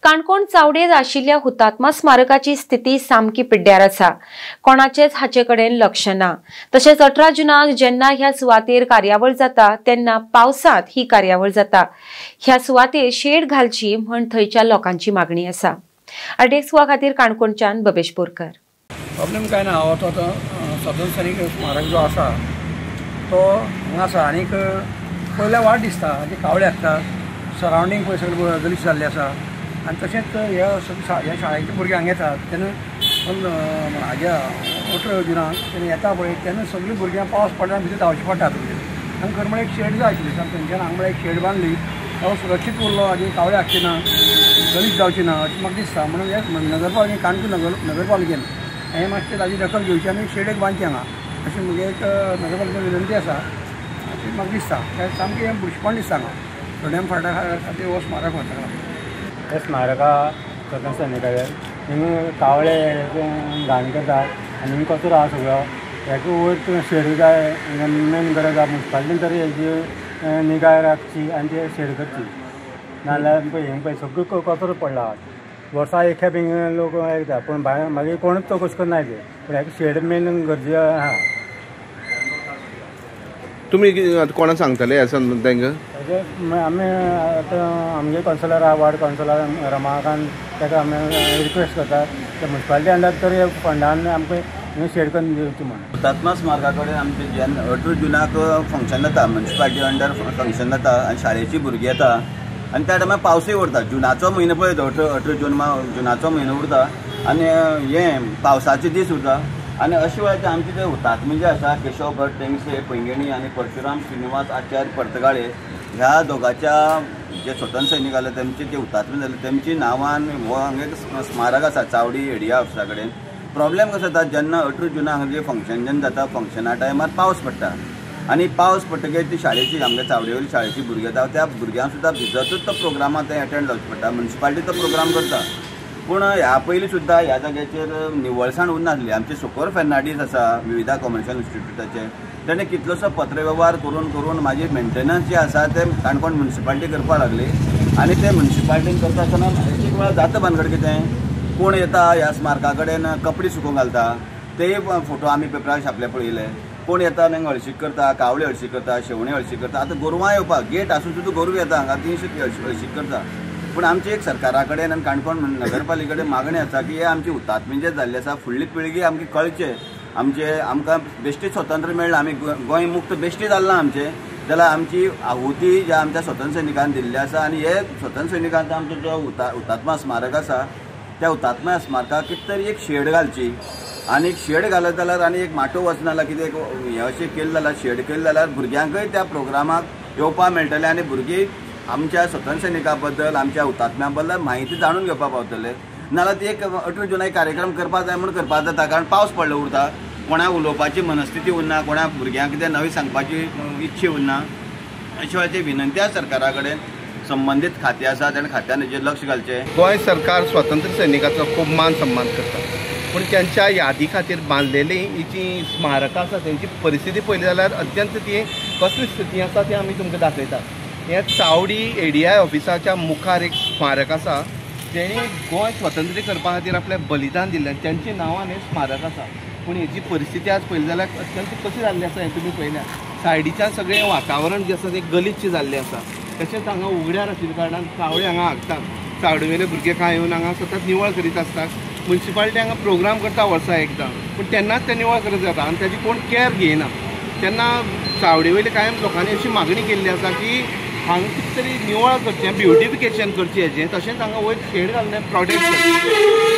काणकोण चावडेर आशिल्ल्या हुतात्मा स्मारकाची स्थिती सामकी पिड्ड्यार आसा. कोणाचेच हाचे कडेन लक्ष ना. तशेंच 18 जुनाक जेन्ना ह्या सुवातेर कार्यावळ जाता तेन्ना पावसांत ही कार्यावळ जाता. ह्या सुवातेर शेड घालची म्हण थंयच्या लोकांची मागणी आसा. आरडीएक्स खातीर काणकोणच्यान बबेश बोरकर. प्रॉब्लेम काय ना, हो तो आतां स्वतंत्र सैनिक स्मारक जो आसा तो हांगा आसा आनीक पयल्या वाट दिसता, कावळे हाडटा, सरावंडींग पळय सगळें गलीच जाल्लें आसा. आनी तशेंच ह्या ह्या शाळेचे भुरगे हांगा येतात तेन्ना हाज्या 18 जुनाक तेन्ना येता पळय तेन्ना सगळीं भुरग्यां पावस पडटा भितर धांवचें पडटा. तुमचें आनी खरें म्हळ्यार एक शेड जाय आशिल्ली, थंयच्यान हांगा म्हळ्यार एक शेड बांदली तो सुरक्षीत उरलो आनी कावळे हाडचे ना, गलीच जावची ना अशें म्हाका दिसता. म्हणून हे नगरपालिके काणकोण नगरपालिकेन हें मातशें ताजी दखल घेवची आनी शेड एक बांदची हांगा, अशी म्हगे एक नगरपालिकेन विनंती आसा अशें म्हाका दिसता. सामकें हें बुरशेपण दिसता हांगा थोड्या फाटा खातीर हो स्मारक वता. हे स्मारका स्वतंत्र सैनिकाचे हिंगा कावळे घाण करतात आनी हिंगा कचरो आसा सगळो. हेका वयर शेड जाय, मेन गरज आसा. मुन्सिपालिटीन तरी हेजी निगा राखची आनी ते शेड करची, नाजाल्यार पळय हिंगा पळय सगळो कचरो पडला. वर्सा एक खेप हिंगा लोक येता पूण भायर मागीर कोणूच चवकशी करना ते, पूण हेका शेड मेन गरजे आसा. तुमी कोणाक सांगतले ह्या तांकां? आमी आतां आमगे कावन्सिलर आहा, वॉर्ड कावन्सिलर रमाकांत, ताका आमी रिक्वेस्ट करतात ते मुन्सिपालिटी अंडर तरी फंडान आमकां शेड करून दिवची म्हणून. हुतात्मा स्मारका कडेन आमचें जेन्ना 18 जुनाक फंक्शन जाता, मुन्सिपालिटी अंडर फंक्शन जाता आनी शाळेची भुरगीं येता आनी त्या टायमार पावसूय उरता. जुनाचो म्हयनो पळय 18 जून जुनाचो म्हयनो उरता आनी हें पावसाचे दीस उरता. आनी अशे वेळार आमचे जे हुतात्मे जे आसा केशव भट टेंगसे पैंगिणी आनी परशुराम श्रीनिवास आचार्य पर्तगाळे ह्या दोगाच्या जे स्वतंत्र सैनिक आले तेमचे जे हुतात्मे जाले तेमची नांवान हो हांगा एक स्मारक आसा चावडी एडिया ऑफिसा कडेन. प्रॉब्लेम कसो जाता जेन्ना 18 जुनाक हांगा जे फंक्शन जेन्ना जाता फंक्शना टायमार पावस पडटा आनी पावस पडटकीर ती शाळेची आमगे चावडे वयली शाळेची भुरगीं येता त्या भुरग्यांक सुद्दां भिजतूच तो प्रोग्रामाक ते एटेंड जावचें पडटा. मुन्सिपालिटी तो प्रोग्राम करता पूण ह्या पयलीं सुद्दां ह्या जाग्याचेर निवळसाण उरनासली. आमचे सुकोर फेर्नांडीस आसा विविधा कॉमर्शियल इन्स्टिट्यूटाचे, तेणें कितलोसो पत्रवेव्हार करून करून मागीर मेंटेनन्स जे आसा ते काणकोण मुन्सिपालिटी करपाक लागली आनी ते मुन्सिपालिटीन करता आसतना एक एक वेळार जाता भानगड कितें, कोण येता ह्या स्मारका कडेन कपडे सुकूंक घालता, तेय फोटो आमी पेपरार छापले पळयले. कोण येता आनी हळशीक करता, कावळे हळशीक करता, शेवणें हळशीक करता. आतां गोरवां येवपाक गेट आसून सुद्दां गोरवां येता हांगा, ती हळशीक करता. पूण आमची एक सरकारा कडेन आनी काणकोण नगरपालिके कडेन मागणी आसा की हे आमचे हुतात्मे जे जाल्ले आसा फुडली पिळगी आमकां कळचें, आमचे आमकां बेश्टी स्वतंत्र मेळ्ळां, आमी गोंय मुक्त बेश्टी जालां आमचें, जाल्यार आमची आहुती ज्या आमच्या स्वतंत्र सैनिकान दिल्ली आसा आनी हे स्वतंत्र सैनिकांचो आमचो जो हुतात्मा स्मारक आसा त्या हुतात्मा स्मारकाक कितें तरी एक शेड घालची आनी एक शेड घालत जाल्यार आनी एक माटोव वचना जाल्यार कितें एक हें अशें केलें जाल्यार शेड केलें जाल्यार भुरग्यांकय त्या प्रोग्रामाक येवपाक मेळटलें आनी भुरगीं आमच्या स्वतंत्र सैनिका बद्दल आमच्या हुतात्म्या बद्दल म्हायती जाणून घेवपाक पावतले. नाजाल्यार ती एक 18 जुनाक कार्यक्रम करपाक जाय म्हूण करपाक जाता, कारण पावस पडलो उरता, कोणाक उलोवपाची मनस्थिती उरना, कोणाक भुरग्यांक कितें नवें सांगपाची इच्छा उरना. अशे वेळार विनंती आसा सरकारा कडेन, संबंदीत खातें आसा तेणें खात्यान हेजेर लक्ष घालचें. गोंय सरकार स्वतंत्र सैनिकाचो खूब मान सन्मान करता पूण त्यांच्या यादी खातीर बांदलेली ही जी स्मारकां आसा तेंची परिस्थिती पळयली जाल्यार अत्यंत ती कसली स्थिती आसा ती आमी तुमकां दाखयतात. हे चावडी एडीआय ऑफिसाच्या मुखार एक स्मारक आसा तेणी गोंय स्वतंत्र करपा खातीर आपलें बलिदान दिल्लें, तेंच्या नांवान हें स्मारक आसा. पूण हेजी परिस्थिती आज पळयली जाल्यार अत्यंत कशी जाल्ली आसा हें तुमी पळयल्या. सायडीच्यान सगळें वातावरण जें आसा तें गलिच्छ जाल्लें आसा. तशेंच हांगा उगड्यार आशिल्ल्या कारणान कावळे हांगा हागतात, चावडे वयले भुरगे कांय येवन हांगा सतत निवळ करीत आसतात. मुन्सिपालिटी हांगा प्रोग्राम करता वर्सा एकदां पूण तेन्नाच ते निवळ करत जाता आनी ताजी कोण कॅर घेयना. तेन्ना चावडे वयले कांय लोकांनी अशी मागणी केल्ली आसा की हांगा कितें तरी निवळ करचें, ब्युटिफिकेशन करचें हेजें, तशेंच हांगा वयर शेड घालून प्रोटेक्ट करचें.